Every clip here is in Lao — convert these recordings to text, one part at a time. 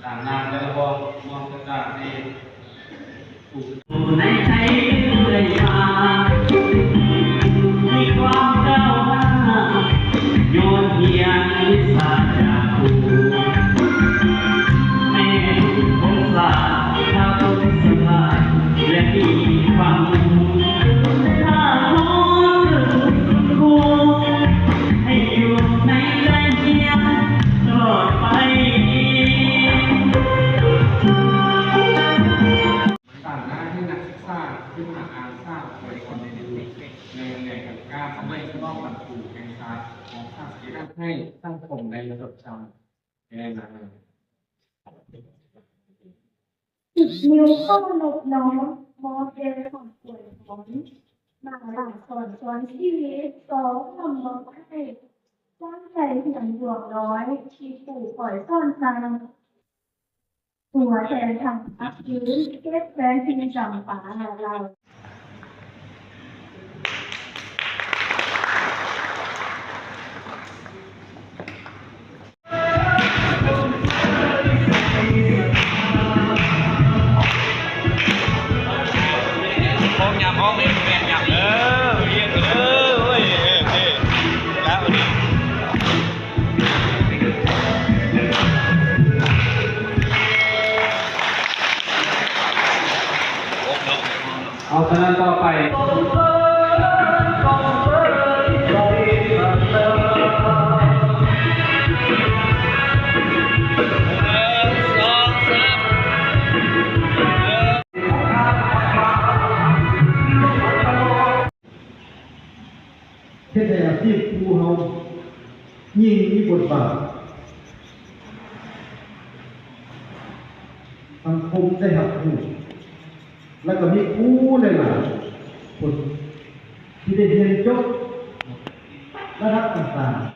ຕາມນາມແລະລະບອງ ມອງຕາມທີ່ ໃນໃຈເລື້ອຍມາ ມີຄວາມກ້າວໜ້າ ຍ້ອນຮຽນວິຊາຈາກຄູ ແມ່ນຄົນສາດ ພາຄົນສະຫຼາຍ ແລະມີຄວາມຮູ້ ຖ້າຂໍເກີດຄຸນຄູ ໃຫ້ຢູ່ໃນແດນຮຽນຕະຫຼອດໄປ. ຕາມໜ້າທີ່ນັກສຶກສາຂຶ້ນມາອ່ານສາວໄປກ່ອນໃນເດືອນນີ້ ແລະໃນການກ້າສະເໜີສະໜອງບັນຄູແຫ່ງຊາດ ຂອງຊາດສະເກດ ໃຫ້ສັງຄົມໄດ້ລະດົບຈຳແກ່ນາງ. ສິບນິ້ວເຄົາລົບນ້ອມ ມອບແດ່ຄອບຄົວຂອງ ມາຫຼາຍສອນຊວນຊີວິດ ສອງ ນ້ອມມອບໃຫ້ ກຳລັງໃຈຮຽນດວງນ້ອຍ ທີ່ຄູຄອຍສອນສ້າງ. ຕົວແທນທັງພາກພື້ນ ເຂດແຂວງທີ່ຈຳປາລາວ. ພ້ອມຍັງ ພ້ອມເອງ ແມ່ນຍັງ ເອີ ຮຽນ ເອີ ໂອ້ຍ ເອີ ເອີ ແລ້ວນີ້. ເອົາ ສະນັ້ນຕໍ່ໄປ ເຮັດໃຫ້ອາຊີບຄູເຮົາຍິ່ງມີບົດບາດ ສັງຄົມໄດ້ຮັບຮູ້ ແລະກໍມີຄູຫຼາຍໆຄົນທີ່ໄດ້ຮຽນຈົບລະດັບຕ່າງໆ.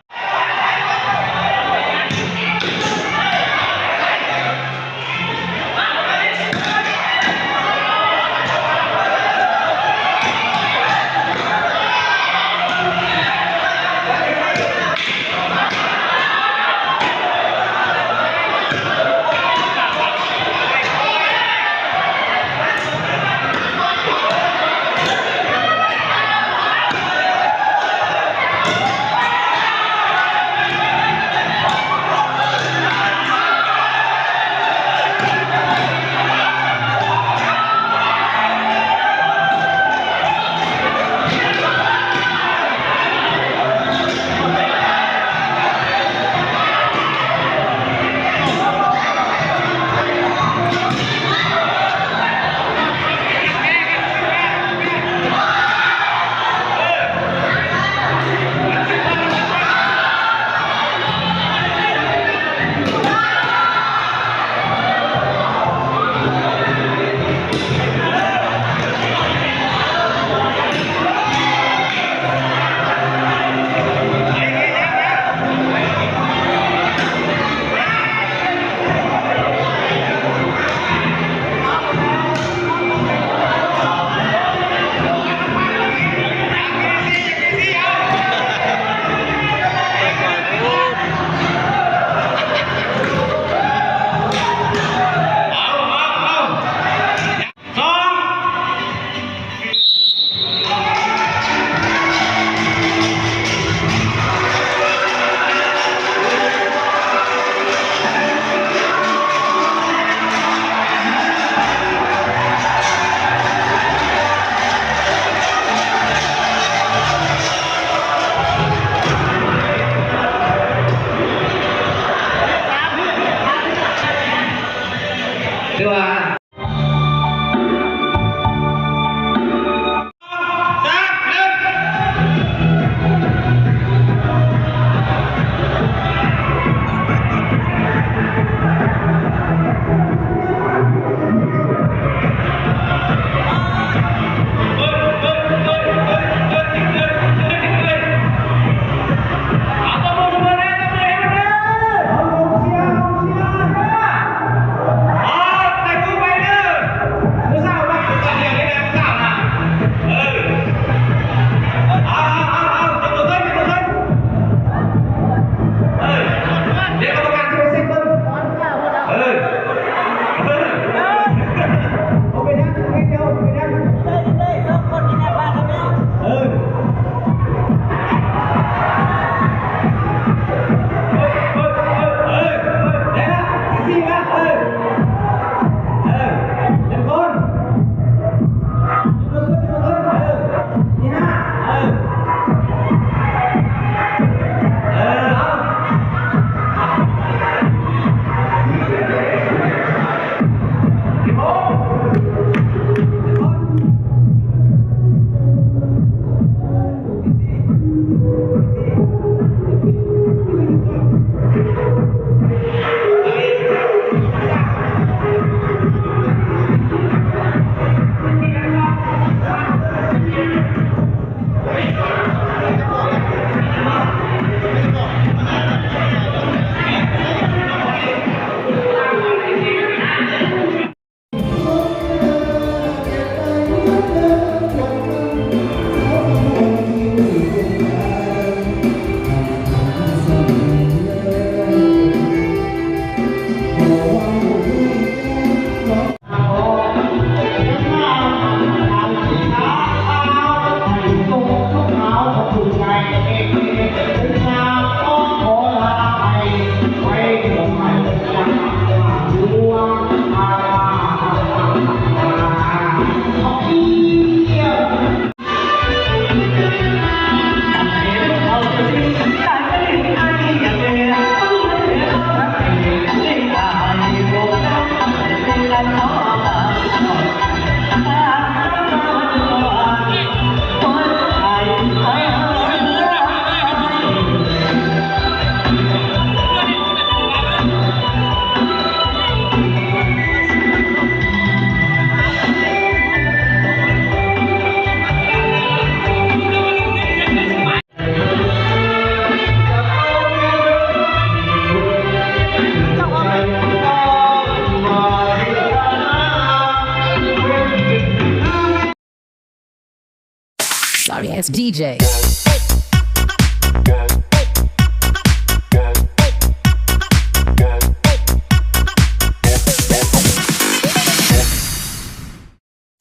Ass D J.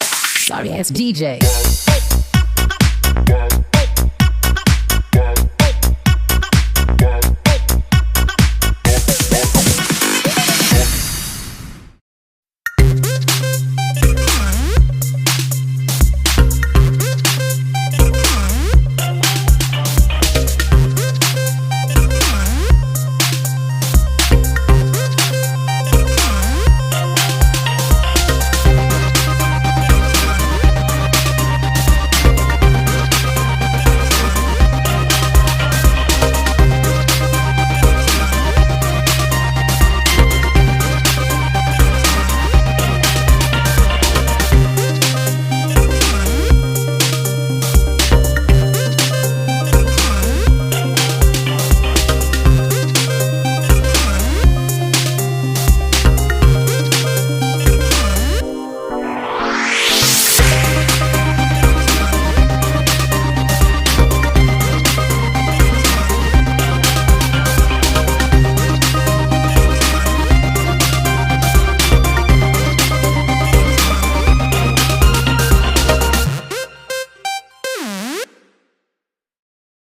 Sorry ass D J.